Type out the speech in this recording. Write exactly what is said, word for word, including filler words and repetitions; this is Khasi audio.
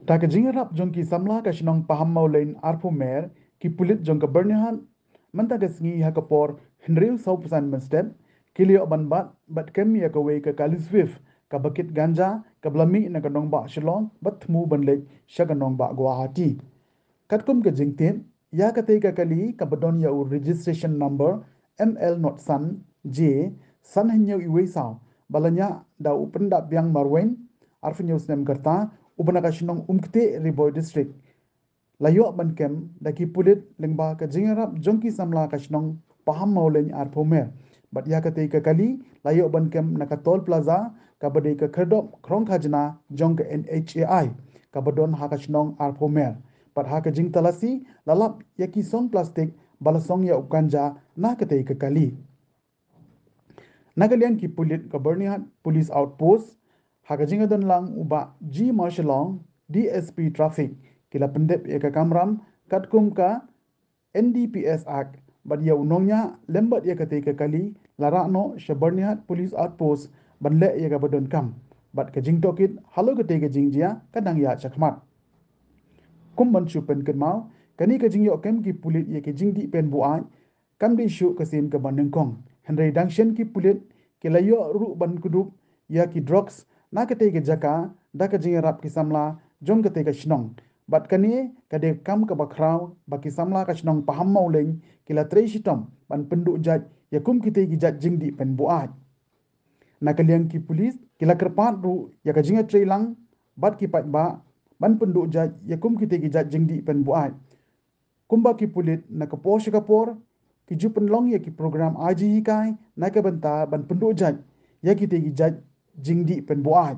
Da ka jingïarap jong ki samla ka shnong Pahammawlein arphew mer, ki pulit jong ka Byrnihat mynta ka sngi ha ka por hynriew saw phew san mynstep ki la ïoh ban bat bad kem ïa kawei ka kali Swift kaba kit ganja kaba la mih na ka nongbah Shillong bad thmu ban leit sha ka nongbah Guwahati. Katkum ka jingtip, ïa katei ka kali kaba don ïa u registration number M L not san J san hynñiew wei saw ba la ñiah da u Pyndapbiang Marwein, arphew hynñiew snem ka rta, uba na ka shnong Umktieh, Ri Bhoi District, la ïoh ban kem da ki pulit lyngba ka jingïarap jong ki samla ka shnong Pahammawlein arphew mer. Bad ïa katei ka kali la ïoh ban kem na ka toll plaza kaba dei ka khyrdop khrong khajna jong ka N H A I kaba don ha ka shnong arphew mer. Bad ha ka jingtalasi la lap ïa ki song plastik ba la song ïa u ganja na katei ka kali. Na ka liang ki pulit ka Byrnihat Police Outpost, ha ka jingïadonlang u Bah G Marshallong, D S P Traffic, ki la pyndep ïa ka kamram katkum ka N D P S Act bad ïa u nongñiah lem bad ïa katei ka kali la rah noh sha Byrnihat Police Outpost ban leh ïa kaba donkam. Bad ka jingtohkit halor katei ka jingjia ka dang ïaid shakhmat. Kum ban shu pynkynmaw, kane ka jingïoh kem ki pulit ïa ki jingdih pynbuaid kam dei shuh ka sien kaba nyngkong. Hynrei dang shen ki pulit ki la ïoh ruh ban kdup ïa ki drugs na katei ka jaka da ka jingïarap ki samla jong katei ka shnong. Bad kane ka dei ka kam kaba khraw ba ki samla ka shnong Pahammawlein ki la trei shitom ban pynduh jait ïa kum kitei ki jait jingdih pynbuaid. Na ka liang ki pulit ki la kyrpad ruh ïa ka jingïatreilang bad ki paidbah ban pynduh jait ïa kum kitei ki jait jingdih pynbuaid. Kumba ki pulit na ka por sha ka por ki ju pynlong ïa ki program ai jinghikai na ka bynta ban pynduh jait ïa kitei ki jait jingdih pynbuaid.